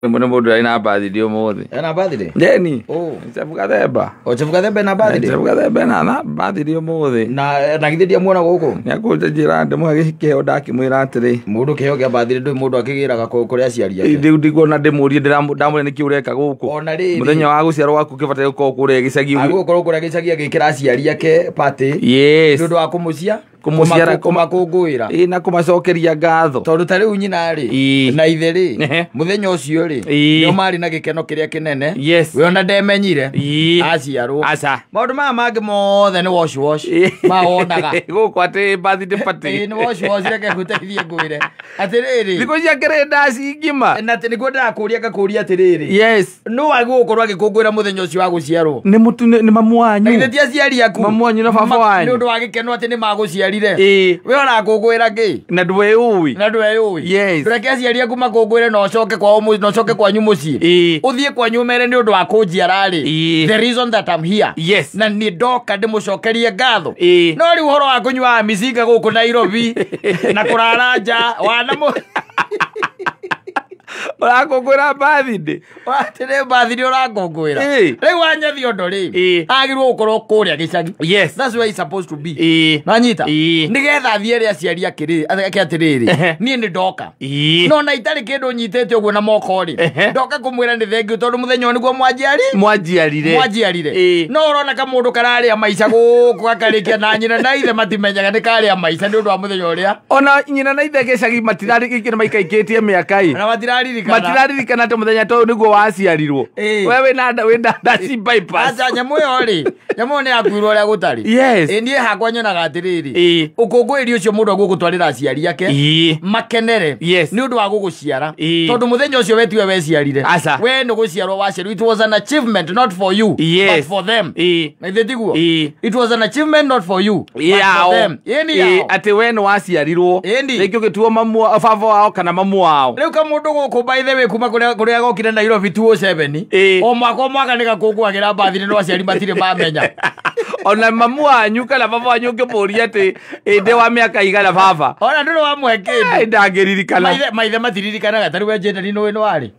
Nĩ mũndũ arĩ na birthday ũmũthĩ. Ena birthday? Njeni. Oh. Chabu Gathemba. O Chabu Gathemba ena birthday? Chabu Gathemba ena birthday ũmũthĩ. Na githĩ ndiamuona gũkũ? Nĩakũnjĩra ndĩmũhe kĩheo ndakĩmwĩra atĩrĩ. Mũndũ kĩheo kĩa birthday ndũĩ mũndũ akĩgĩraga kũrĩ aciari ake. Rĩu ndikuona ndĩmũrie ndamũria nĩkĩ ũreka gũkũ. Ona rĩrĩ. Mũthenya wa gũciarwo gwaku kĩbataire gũkorwo kũrĩa gĩcagi. Agũkorwo kũrĩa gĩcagi agĩkĩra aciari ake party. Yes. Nĩ ũndũ wa kũmũcia. Kũmũciara kũmakũngũĩra. Ĩ na kũmacokeria ngatho. Tondũ ta rĩu nyina rĩ na ithe rĩ mũthenya ũcio rĩ nĩo marĩ na gĩkeno kĩrĩa kĩnene. Yes. We ona ndemenyire aciarwo. Aca. Maũndũ maya mangĩ mothe nĩ wash wash mawonaga. Gũkũ atĩ birthday party. Ĩ nĩ wash wash, reke ngũteithie ngwĩre. Atĩrĩrĩ. Thikũ ici akĩrĩ ndaci ngima. Na atĩ nĩguo ndĩrakũria ngakũria atĩrĩrĩ. Yes. Nũ agũgũkorwo agĩkũngũĩra mũthenya ũcio wa gũciarwo? Nĩ mũtu nĩ mamu wanyu. Na githĩ ti aciari aku? Mamu wanyu na baba wanyu. Nĩ ũndũ wa gĩkeno atĩ nĩ magũciarire. Ĩ. We ũrakũngũĩra kĩ? Na ndwĩũĩ. Na ndwĩũĩ. Yes. Ndũreke aciari aku makũngũĩre na ũcoke kwao na ũcoke kwanyu mũciĩ. Ĩ. Ũthiĩ kwanyu ũmere nĩ ũndũ wa kũnjiara rĩ. Ĩ. The reason that I'm here. Yes. Na niĩ ndoka ndĩmũcokerie ngatho. Ĩ. No rĩu ũhoro wa kũnyua mĩcinga gũkũ Nairobi na kũrara nja wana Ũrakũngũĩra birthday. Atĩrĩ birthday ũrakũngũĩra. Rĩu wanyathi ũndũ rĩ agĩrĩirwo gũkorwo kũrĩa gĩcagi. Yes. That's where he's supposed to be. Ĩ. Nanyita. Ĩ. Nĩgetha athiĩ ere aciari ake atĩrĩrĩ niĩ nĩ ndoka. Ĩ. No na itarĩ kĩndũ nyitĩte ũguo na moko rĩ ndoka kũmwĩra nĩ thengiũ tondũ mũthenya ũyũ nĩguo mwanjiarire. Mwanjiarire. No ũrona kamũndũ kararĩa maica gũkũ gakarĩkia na nyina na ithe matimenyaga nĩ karĩa maica nĩ ũndũ wa mũthenya ũrĩa. Ona nyina na ithe gĩcagi matirarĩkĩkire maikaikĩtie mĩaka ĩ. Na matiraririkana. Matiraririkana atĩ mũthenya ta ũyũ nĩguo waciarirwo. We wĩna ndaci bypass. Aca nyamũ ĩyo rĩ, nyamũ ĩyo nĩ yakuirwo ũrĩa gũtarĩ. Yes. Ĩ niĩ hakwa nyonaga atĩrĩrĩ. Ũkũngũĩri ũcio mũndũ agũgũtwarĩra aciari ake. Makenere. Yes. Nĩ ũndũ wa gũgũciara. Tondũ mũthenya ũcio we tiwe weciarire. Aca. We nĩ gũciarwo waciarirwo. It was an achievement not for you. Yes. But for them. Na ithe tiguo? It was an achievement not for you. But for them. Ĩni yao. Atĩ we nĩ waciarirwo. Rĩngĩ ũgĩtuo mamu baba wao kana mamu wao. Rĩu kamũndũ gũkũ by the way kuma kũrĩa gokire Nairobi 2007 o mwaka nĩ gakũngũagĩra birthday no aciari matirĩ mamenya. Ona mamu wanyu kana baba wanyu ũngĩmũria atĩ ndĩ wa mĩaka igana baba. Ona ndũrĩ wamũhe kĩndũ. Ndangĩririkana. Maithe matiririkanaga ta rĩu we Jane nĩ ũĩ nĩ warĩ.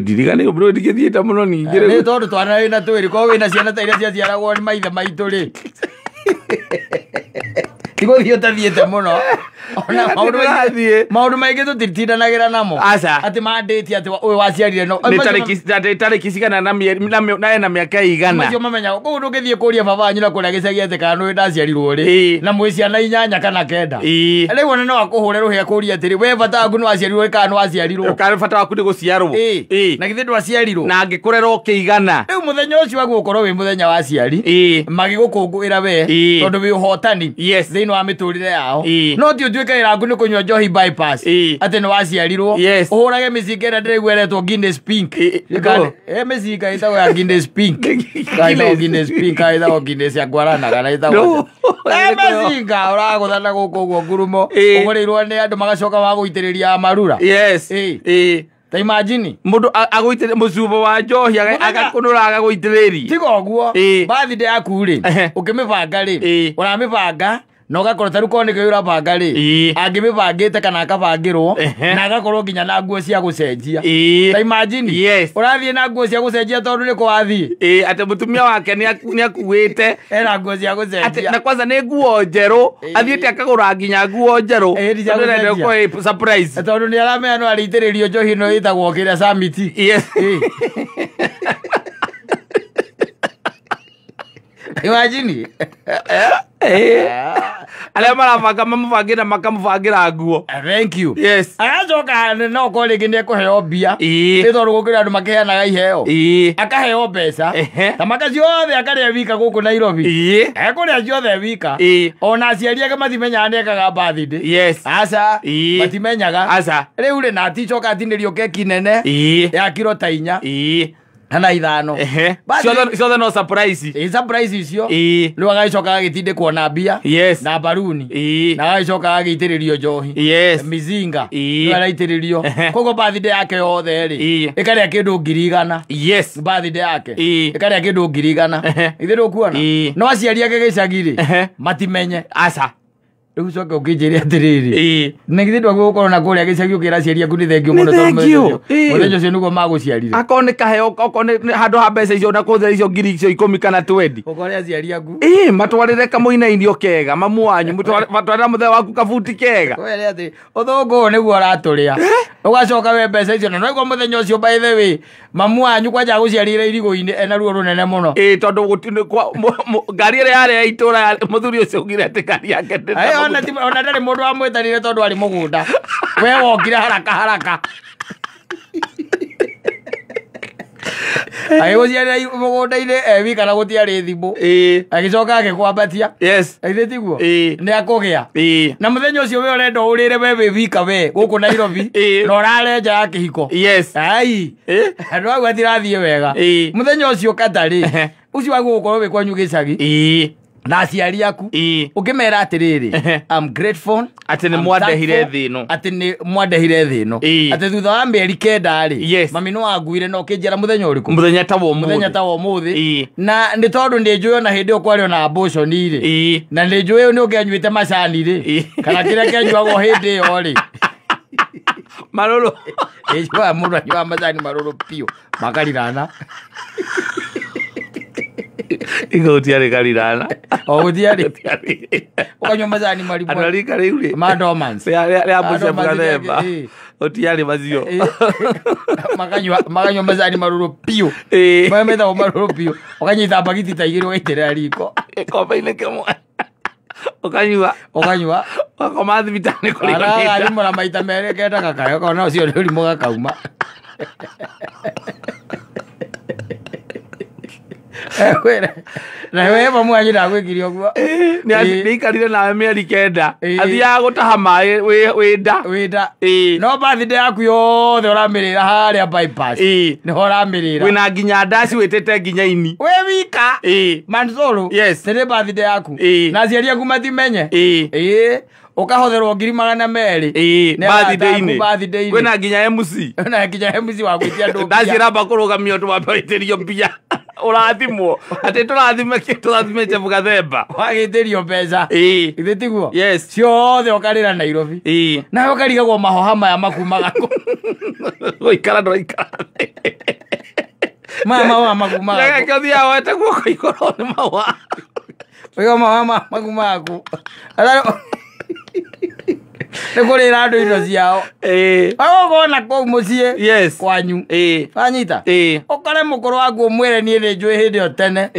Ndiriganĩirwo mũno ndingĩthiĩte mũno ningĩ rĩu. Nĩ tondũ twana wĩna twĩrĩ korwo wĩna ciana ta iria ciaciaragwo nĩ maithe maitũ rĩ. Tigũthiĩ ũtathiĩte mũno. Ona maũndũ maingĩ tũtitindanagĩra namo. Aca. Atĩ mandĩtie atĩ ũyũ waciarire no. Nĩ tarĩki cigana na ena mĩaka igana. Macio mamenyaga. Koguo ndũngĩthiĩ kũria baba wanyu na kũrĩa gĩcagi atĩ kana nĩũĩ ndaciarirwo rĩ. Na mwĩ ciana 8 kana 9. Rĩu ona no akũhũre rũhĩa akũrie atĩrĩ we bata waku nĩ waciarirwo kana nĩ waciarirwo. Kana bata waku nĩ gũciarwo. Na githĩ ndwaciarirwo. Na angĩkũrera ũkĩigana. Rĩu mũthenya ũcio wagũkorwo wĩ mũthenya wa aciari. Magĩgũkũngũĩra we tondũ wĩ ũhotani. Yes. Thĩinĩ wa mĩtũrĩre yao. No ti ũtuĩke wĩra waku nĩ kũnyua njohi bypass. Atĩ nĩ waciarirwo. Ũhũrage mĩcinga ĩrĩa ndĩraigua ĩretwo Guinness Pink. Mĩcinga ĩtagwo ya Guinness Pink. Ĩtagwo Guinness Pink, ĩtagwo Guinness ya Guarana kana ĩtagwo. Mĩcinga ũragũthana gũkũ ũguo ngurumo. Ũgũrĩirwo nĩ andũ magacoka magũitĩrĩria marura. Yes. Ta imagine mũndũ agũitĩrĩria mũcuba wa njohi agakũnũra agagũitĩrĩria. Tiga ũguo. Birthday yaku rĩ ũkĩmĩbanga rĩ ũramĩbanga na ũgakorwo ta rĩu korwo nĩkĩo ũrabanga rĩ angĩmĩbangĩte kana akabangĩrwo na agakorwo nginya na nguo cia gũcenjia. Ta imagine ũrathiĩ na nguo cia gũcenjia tondũ nĩkũ wathiĩ. Atĩ mũtumia wake nĩ akuĩte ena nguo cia gũcenjia. Na kwanza nĩ nguo njerũ athiĩte akagũra nginya nguo njerũ. Tondũ surprise. Tondũ nĩ aramenya no arĩitĩrĩrio njohi ĩno ĩtagwo kĩrĩa Summit. Yes. Imagine. Arĩa marabanga mamũbangĩra makamũbangĩra nguo. Thank you. Yes. Agacoka no korwo rĩngĩ nĩ ekũheo mbia. Nĩ tondũ gũkĩrĩ andũ makĩheanaga iheo. Akaheo mbeca. Thamaka ciothe akarĩa wika gũkũ Nairobi. Ekũrĩa ciothe wika. Ona aciari ake matimenyaga nĩ ekaga birthday. Yes. Aca. Matimenyaga. Aca. Rĩu rĩ na aticoka atinĩrio keki nene. Ya kiro ta 4. Kana 5. Ciothe no surprise. Surprise icio. Rĩu agagĩcoka agĩtindĩkwo na mbia. Yes. Na baruni. Na agagĩcoka agĩitĩrĩrio njohi. Yes. Mizinga. Rĩu araitĩrĩrio. Koguo birthday yake yothe rĩ ĩkarĩa kĩndũ 100,000. Yes. Birthday yake ĩkarĩa kĩndũ 100,000. Ithe ndũkuona? No aciari ake gĩcagi rĩ matimenye. Aca. Rĩu ũcoke ũkĩnjĩre atĩrĩrĩ, na githĩ ndwagĩrĩirwo gũkorwo na kũrĩa gĩcagi ũkĩra aciari aku nĩ thengio mũno tondũ mũthenya ũcio nĩguo magũciarire. Akorwo nĩ kaheo, okorwo nĩ handũ ha mbeca icio na kũhũthĩra icio ngiri icio 10 kana 20. Ũkore aciari aku. Matwarĩre kamũinainio kega, mamu wanyu, matwarĩra mũthee waku kabuti kega. Kwere atĩ ũthũngũ ũyũ nĩguo ũratũrĩa. Ũgacoka we mbeca icio na noiguo mũthenya ũcio by the way, mamu wanyu kwanja agũciarĩire irigũ-inĩ ena ruo rũnene mũno. Tondũ ngari ĩrĩa yarĩ ya itũra mũthuri ũcio augire atĩ ngari yake ndĩ Ona ndarĩ mũndũ wamwĩtanire tondũ arĩ mũgũnda. We wokire haraka haraka. Agĩgũciarĩra mũgũnda-inĩ e wika na gũtiarĩ thimũ. Agĩcoka agĩkwambatia. Yes. Githĩ tiguo? Nĩ akũgĩa. Na mũthenya ũcio we ũrenda ũrĩre we wĩ wika we gũkũ Nairobi na ũrare nja ya kĩhiko. Yes. Ai. Andũ aguo atirathiĩ wega. Mũthenya ũcio katarĩ. Ũcio wagũ gũkorwo wĩ kwanyu gĩcagi. Na aciari aku ũkĩmera atĩrĩrĩ, I'm grateful atĩ nĩ mwandehire thĩ ĩno, atĩ nĩ mwandehire thĩ ĩno, atĩ thutha wa mĩeri 9 rĩ, mami nĩ wanguire na ũkĩnjĩra mũthenya ũrĩkũ, mũthenya ta wa ũmũthĩ, mũthenya ta wa ũmũthĩ. Na nĩ tondũ nĩ njũĩ ona hĩndĩ ĩyo kwarĩ ona abortion rĩ, na nĩ njũĩ nĩ ũngĩanyuĩte macani rĩ, kana kĩrĩa kĩanyuagwo hĩndĩ ĩyo rĩ, marũrũ. Ĩĩ, mũndũ anyuaga macani marũrũ biũ makarirana. Igũtiarĩ karirana. O gũtiarĩ. Ũkanyua macani marimũ. Andũ a rika rĩu rĩ. Ma dormants. Rĩa mbũca mũgathemba. Gũtiarĩ macio. Makanyua macani marũrũ biũ. Marĩa metagwo marũrũ biũ. Ũkanyita mbagiti ta igĩrĩ ũgaitĩrĩra riko. Gĩkombe-inĩ kĩmwe. Ũkanyua. Ũkanyua. Ũgakoma thibitarĩ kũrĩ Ararimũra maita merĩ kenda gakayo kona ũcio nĩ ũrimũ gakauma. Na we mamu wanyu ndagwĩkire ũguo. Nĩ aikarire nawe mĩeri 9. Athiaga gũtaha maĩ wĩ nda. Wĩ nda. No birthday yaku yothe ũramĩrĩra harĩa bypass. Nĩho ũramĩrĩra. Wĩna nginya ndaci wĩtĩte nginya ini. Wĩ wika. Manzolo. Yes. Nĩ birthday yaku. Na aciari aku matimenye. Ũkahotherwo 200,000. Birthday-inĩ. Birthday-inĩ. Kwĩna nginya MC. Kwĩna nginya MC wa gwĩtia andũ mbia. Ndaci ĩramba kũrũgamio twambe wĩtĩrio mbia. Ũrathimwo. Atĩ tũrathime tũrathime Jeff Gathemba. Wagĩtĩrio mbeca. Githĩ tiguo? Yes. Ciothe ũkarĩra Nairobi. Nawe ũkarigagwo mahoha maya makumaga kũ. Gũikara ndũraikara. Maya mahoha makumaga kũ. Reke ũthiaga woete guoko igũrũ nĩ mahoha. Ũiga mahoha maya makumaga kũ. Nĩ kũrĩra andũ indo ciao. Ũgona kũu mũciĩ. Yes. Kwanyu. Wanyita? Ũkore mũkũrũ waku ũmwĩre niĩ nĩ njũĩ hĩndĩ ĩyo tene.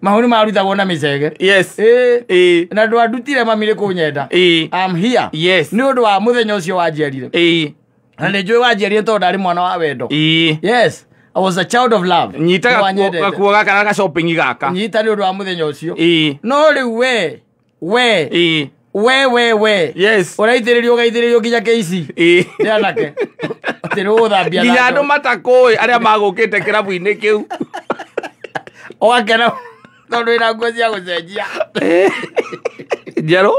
Mahũri marutagwo na mĩcege. Yes. Na ndwandutire mami nĩ kũnyenda. I'm here. Yes. Nĩ ũndũ wa mũthenya ũcio wanjiarire. Na nĩ njũĩ wanjiarire tondũ ndarĩ mwana wa wendo. Yes. I was a child of love. Nyita gakuo gaka na ga shopping gaka. Nyita nĩ ũndũ wa mũthenya ũcio. No rĩu we. We. Yes. Ũraitĩrĩrio ũgaitĩrĩrio nginya KC. Nĩ anake. Atĩ nĩ ũgũthambia. Nginya andũ matakũĩ arĩa magũkĩte kĩrabu-inĩ kĩu. Ũgakena tondũ wĩna nguo cia gũcenjia. Njerũ.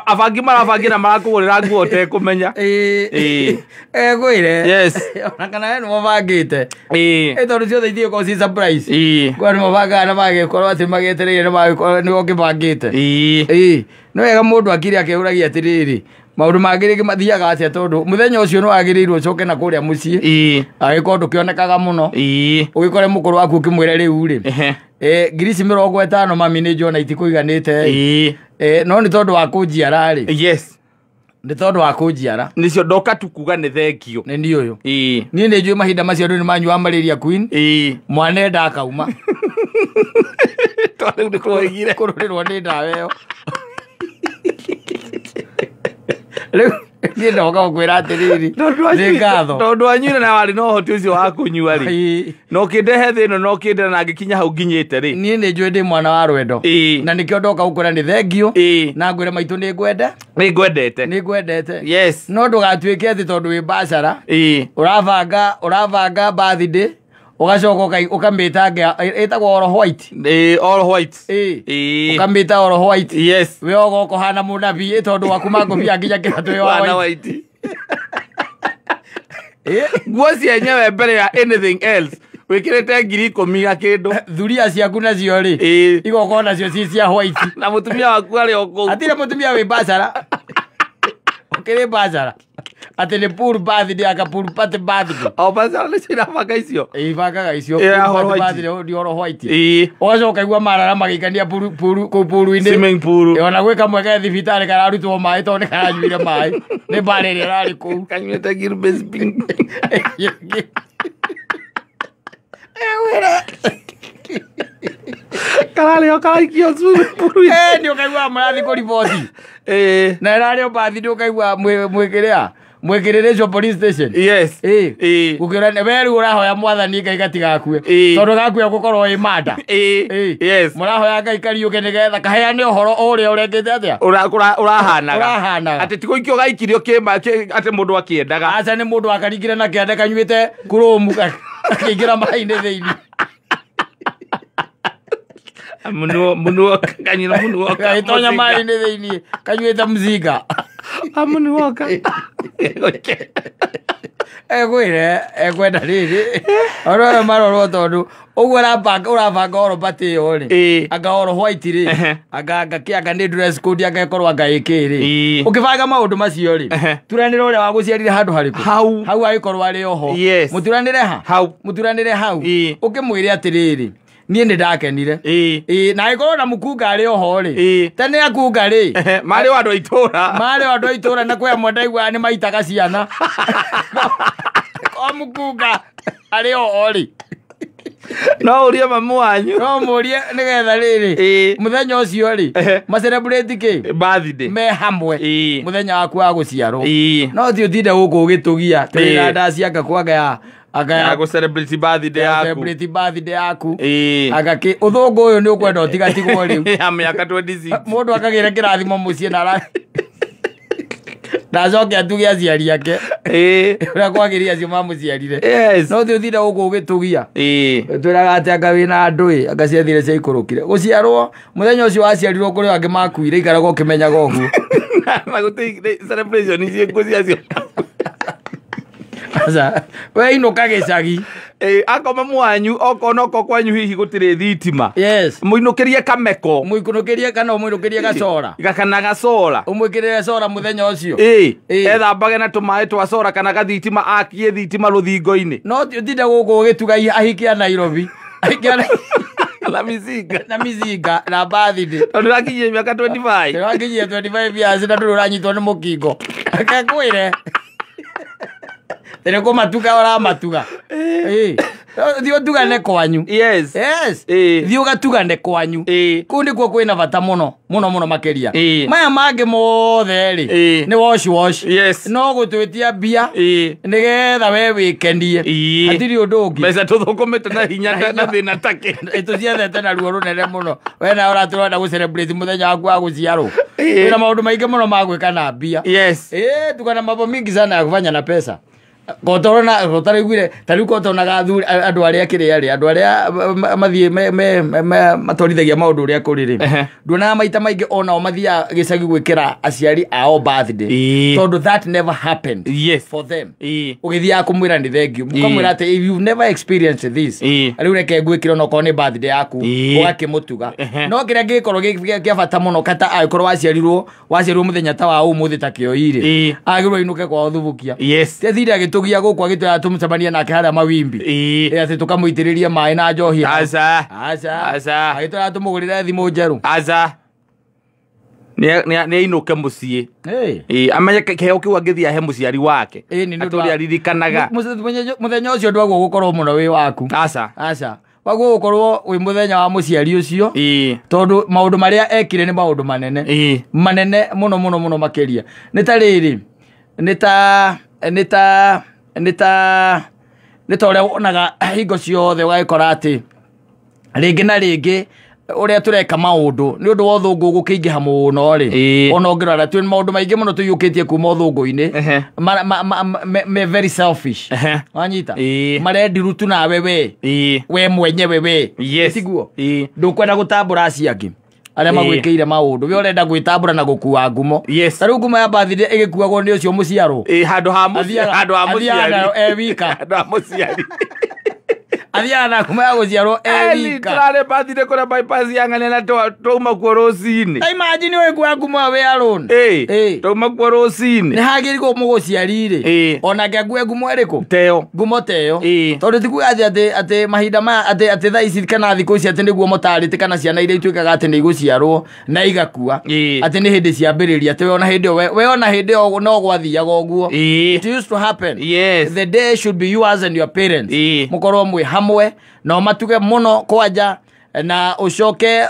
Abangi marabangi na marakũgũrĩra nguo ũtekũmenya. Ngwĩre. Yes. Ona kana we nĩ mũbangĩte. Tondũ ciothe itigũkorwo ci surprise. Kwa nĩ mũbangaga na magĩkorwo atĩ magĩetereire na magĩkorwo nĩwe ũkĩbangĩte. Nĩ wega mũndũ akire akĩũragia atĩrĩrĩ, maũndũ mangĩ rĩngĩ mathiaga atĩa tondũ mũthenya ũcio nĩ wagĩrĩirwo ũcoke na kũrĩa mũciĩ. Angĩkorwo ndũkĩonekaga mũno. Ũgĩkore mũkũrũ waku ũkĩmwĩre rĩu rĩ. Ngiri ici 50 mami nĩ njona itikũiganĩte. No nĩ tondũ wa kũnjiara rĩ. Yes. Nĩ tondũ wa kũnjiara. Nĩcio ndoka tu kuga nĩ thengio. Nĩ niĩ ũyũ. Niĩ nĩ njũĩ mahinda macio andũ nĩ manyuaga malaria queen. Mwana enda akauma. Tondũ rĩu nĩ kwoigire. Kũrũrĩrwo nĩ ndawa ĩyo. Rĩu niĩ ndoka gũkwĩra atĩrĩrĩ, nĩ ngatho. Tondũ anyuire na warĩ na ũhoti ũcio wa kũnyua rĩ. Na ũkĩndehe thĩ ĩno na ũkĩndera na ngĩkinya hau nginyĩte rĩ. Niĩ nĩ njũĩ ndĩ mwana wa rwendo. Na nĩkĩo ndoka gũkwĩra nĩ thengio. Na ngwĩre maitũ nĩ ngwende. Nĩ ngwendete. Nĩ ngwendete. Yes. No ndũgatuĩke atĩ tondũ wĩ bacara. Ũrabanga birthday. Ũgacoka ũkamĩta ĩtagwo all white. All white. Ũkamĩta all white. Yes. We ũgoka ũhana mũnabii tondũ waku mangũbia nginya kĩratũ wĩ white. Nguo cienyewe mbere ya anything else. Wĩkĩrĩte 10,000 na kĩndũ. Thuria ciaku nacio rĩ. Igokorwo nacio ci cia white. Na mũtumia waku arĩ o kũu. Hatirĩ mũtumia wĩ bacara. Ũkĩrĩ bacara. Atĩ nĩ pool birthday aka pool party birthday. O bacara nĩcio irabanga icio. Ibangaga icio. Ĩ, Pool ya party white. birthday nĩ oro white. Ũgacoka ũkaigua marara magĩikania pool kũu pool-inĩ. Swimming pool. Ona gwĩ kamwe ke thibitarĩ kararutwo maĩ tondũ nĩ karanyuire maĩ. Nĩ mbara ĩrĩa ĩrarĩ kũu. Kanyuĩte Guinness pink. Kararĩ o karaikio swimming pool-inĩ. Nĩ ũkaigua mũrathiĩ kũriboti. Na ĩrarĩ o birthday ũkaigua mwĩkĩrĩa mwĩkĩrĩrĩcwo police station. Yes. Gũkĩra we rĩu ũrahoya mwathani Ngai gatigakue. Tondũ gakue gũkorwo ĩ manda. Yes. Mũrahoya Ngai kariũke nĩgetha kaheane ũhoro ũrĩa ũrekĩte atĩa? Ũrahanaga. Ũrahanaga. Atĩ ti gũikio gaikirio kĩma atĩ mũndũ akĩendaga. Aca nĩ mũndũ akaringire na kĩande kanyuĩte kuromu akĩingĩra maĩ-inĩ thĩinĩ. Mũnuo kanyira mũnuo. Gagĩtonya maĩ-inĩ thĩinĩ kanyuĩte mzinga. Amunuoka. Egwĩre ekwenda rĩrĩ oro ũyũ marorwo tondũ ũguo ũrabanga oro party ĩyo rĩ anga oro white rĩ anga anga kĩ anga nĩ dress code anga ĩkorwo anga ĩkĩ rĩ ũkĩbanga maũndũ macio rĩ turanĩre ũrĩa wagũciarire handũ harĩkũ Hau. hau agĩkorwo arĩ oho Yes. mũturanĩre ha Hau. mũturanĩre hau ũkĩmwĩre atĩrĩrĩ niĩ nĩ ndakenire na agĩkorwo na mũkunga arĩ oho rĩ tene akunga rĩ Marĩ o andũ a itũũra. Marĩ o andũ a itũũra na kwĩ amwe ndaiguaga nĩ maitaga ciana. O mũkunga arĩ oho rĩ. No ũrie mamu wanyu. No mũrie nĩgetha rĩrĩ mũthenya ũcio rĩ ma celebrate kĩ? Birthday. Me hamwe mũthenya waku wa gũciarwo. No ti ũtinde gũkũ ũgĩtũgia tũrĩ na ndaci anga kwanga ya anga gũ celebrate birthday yaku. Celebrate birthday yaku. Anga kĩ ũthũngũ ũyũ nĩ ũkwenda ũtigatigwo rĩu. Ya mĩaka 26. Mũndũ akagĩra kĩrathimo mũciĩ na ara na acoke atuge aciari ake. Ũrĩa kwagĩrĩire acio mamũciarire. Yes. No ti ũtinde gũkũ ũgĩtũgia. Twĩraga atĩ anga wĩna andũ ĩ anga ciathire ciaikũrũkire. Gũciarwo mũthenya ũcio waciarirwo kũrĩ angĩ makuire ikaraga ũkĩmenyaga ũguo. Na gũtirĩ celebration ciĩkuo ciacio. Aca, we inũka gĩcagi. Akoma mwanyu okorwo noko kwanyu hihi gũtirĩ thitima. Yes. Mũinũkĩrie kameko. Mũinũkĩrie kana ũmũinũkĩrie gacora. Kana gacora. Ũmwĩkĩrĩre cora mũthenya ũcio. Ethambage na tũmaĩ twa cora kana gathitima akie thitima rũthingo-inĩ. No ũtinde gũkũ ũgĩtuga ahiki a Nairobi. Ahiki a na mizinga. Na mizinga na birthday. Tondũ ndũrakinyia mĩaka 25. Ndũrakinyia 25 years na ndũrĩ ũranyitwo nĩ mũkingo. Reke ngwĩre. Tene kũmatuga ũramatuga. Thiĩ ũtugane kwanyu. Yes. Yes. Thiĩ ũgatugane kwanyu. Kũu nĩkuo kwĩna bata mũno mũno mũno makĩria. Maya mangĩ mothe rĩ nĩ wash wash. Yes. No gũtwĩtia mbia nĩgetha we wĩkenie. Hatirĩ ũndũ ũngĩ. Mbeca tũthũkũmĩte na hinya na thĩna take. Tũciethete na ruo rũnene mũno. We nawe ũratũrenda gũ celebrate mũthenya waku wa gũciarwo. Wĩna maũndũ maingĩ mũno ma gwĩka na mbia. Yes. Tuko na mambo mingi sana ya kufanya na pesa. Kotorona kotariguire tariu kotonaga athuri andũ arĩa kĩrĩa rĩ andũ arĩa mathiĩ matwarithagia maũndũ ũrĩa kũrĩ rĩ nduonaga maita maingĩ onao mathiaga gĩcagi gwĩkĩra aciari ao birthday tondũ that never happened yes. for them. Ũgĩthiaga kũmwĩra nĩ thank you mũkamwĩra atĩ if you've never experienced this rĩu reke ngwĩkĩre onokorwo nĩ birthday yaku ũgakĩmũtuga no kĩrĩa gĩgĩkorwo gĩ kĩa bata mũno kata angĩkorwo waciarirwo mũthenya ta wa ũmũthĩ ta kĩoi rĩ agĩrwo ainũke kwao thubukia yes. Tethire agĩtũgia gũkũ agĩtwĩra tũmũcemanie nake harĩa mawimbi atĩ tũkamũitĩrĩria maĩ na njohi aca aca aca agĩtwĩra tũmũgũrĩre thimũ njerũ aca nĩ ainũke mũciĩ amenye kĩheo kĩu angĩthiĩ ahe mũciari wake atũrĩa aririkanaga mũthenya ũcio ndwaguo gũkorwo mũno wĩ waku aca aca waguo gũkorwo wĩ mũthenya wa mũciari ũcio tondũ maũndũ marĩa ekire nĩ maũndũ manene manene mũno mũno mũno makĩria nĩ ta rĩrĩ nĩ ta nĩ ta nĩ ta nĩ ta ũrĩa wonaga hingo ciothe ũgagĩkora atĩ rĩngĩ na rĩngĩ ũrĩa tũreka maũndũ nĩ ũndũ wa ũthũngũ gũkĩingĩha mũno rĩ ona ũngĩrora twĩ maũndũ maingĩ mũno tũiyũkĩtie kuma ũthũngũ-inĩ me very selfish wanyita marendiru tu nawe we we mwenyewe we tiguo ndũkwenda gũtambũra acio angĩ arĩa magwĩkĩire maũndũ we ũrenda gwĩtambũra na gũkua ngumo ta rĩu ngumo ya birthday ĩgĩkuagwo nĩ ũcio mũciarwo handũ ha mũciari e wika handũ ha mũciari Athiaga na ngumo ya gũciarwo e wika. Tũrarĩ birthday kũrĩa bypass ya ng'ania na twauma kuo rũcinĩ. Ta imagine wĩ ngumo wĩ alone. Twauma kuo rũcinĩ. Nĩ hagĩrĩirwo mũgũciari rĩ. Onake akue ngumo ĩrĩkũ? Teo. Ngumo teyo. Tondũ ti kuga atĩ atĩ mahinda maya atĩ atĩ thaa ici kana thikũ ici atĩ nĩguo mũtarĩte kana ciana iria ituĩkaga atĩ nĩ igũciarwo na igakua. Atĩ nĩ hĩndĩ ciambĩrĩria atĩ we ona hĩndĩ ĩyo we ona hĩndĩ ĩyo no gwathiaga ũguo. It used to happen. Yes. The day should be yours and your parents. Mũkorwo mwĩ hamwe na matuge mũno kwanja na ucoke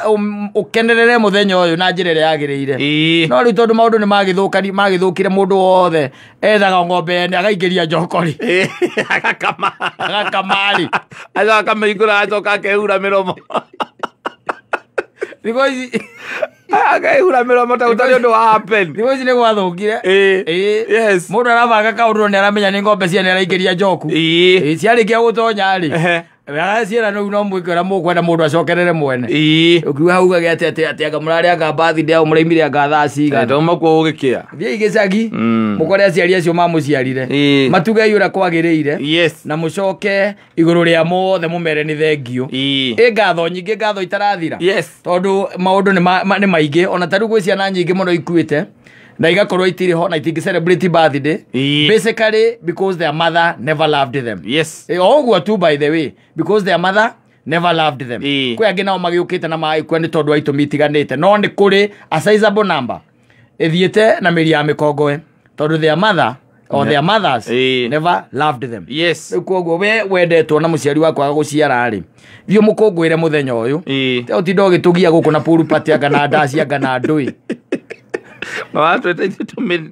ukenerere muthenya uyu na njira ĩrĩa yagĩrĩire. No rĩu tondũ maũndũ nĩ magĩthũkari magĩthũkire mũndũ wothe ethaga ng'ombe ene akaingĩria njokori agakama agakamari acoka akamĩhingũra acoka akehura mĩromo. Thikũ ici akehura mĩromo ta ũtarĩ ũndũ wa happen. Thikũ ici nĩ gwathũkire. Yes. Mũndũ arabanga kaũndũ nĩ aramenya nĩ ng'ombe ciene araingĩria njoku. Ciarĩkia gũtonya rĩ ciana no no mwĩke ũrĩa mũkwenda mũndũ acokerere mwene. Ũkiuga hau ugage atĩ atĩ atĩ anga mũrarĩ anga birthday au mũraimire anga thaa cigana. Ndauma kuo gũgĩkĩa. Thiĩi gĩcagi mũkore aciari acio mamũciarire. Matugei ũrĩa kwagĩrĩire. Yes. Na mũcoke igũrũ rĩa mothe mũmere nĩ thengiũ. Ĩ ngatho nyingĩ ngatho itarathira. Yes. Tondũ maũndũ nĩ maingĩ ona ta rĩu gwĩ ciana nyingĩ mũno ikuĩte na igakorwo itirĩ ho na itingĩ celebrate birthday. Basically because their mother never loved them. Yes. O ũguo tu by the way because their mother never loved them. Kwĩ angĩ nao magĩũkĩte na magĩkua nĩ tondũ wa itũmi itiganĩte no nĩ kũrĩ a sizable number ĩthiĩte na mĩri ya mĩkongoe tondũ their mother or their mothers never loved them. Yes. Rĩu koguo we wendetwo na mũciari waku agagũciara rĩ thiĩ mũkũngũĩre mũthenya ũyũ. Te ũtinda ũgĩtũgia gũkũ na pool party anga na ndaci anga na ndũĩ. No atwete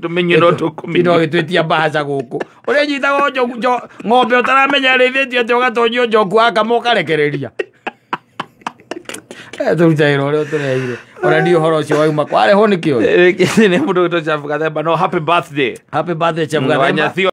tumenye no tukumenya. Ino gitwitia mbaca guku. Uria nyitaga njoku ng'ombe utaramenya rĩithĩtio atĩ ũgatonyio njoku akama ũkarekereria. Tũruta wĩra ũrĩa ũtũreheire. Ona ndiũ ũhoro ũcio wauma kwarehwo nĩkĩo. Nĩ mũndũ wĩtwo Chef Gathemba no happy birthday. Happy birthday Chef Gathemba.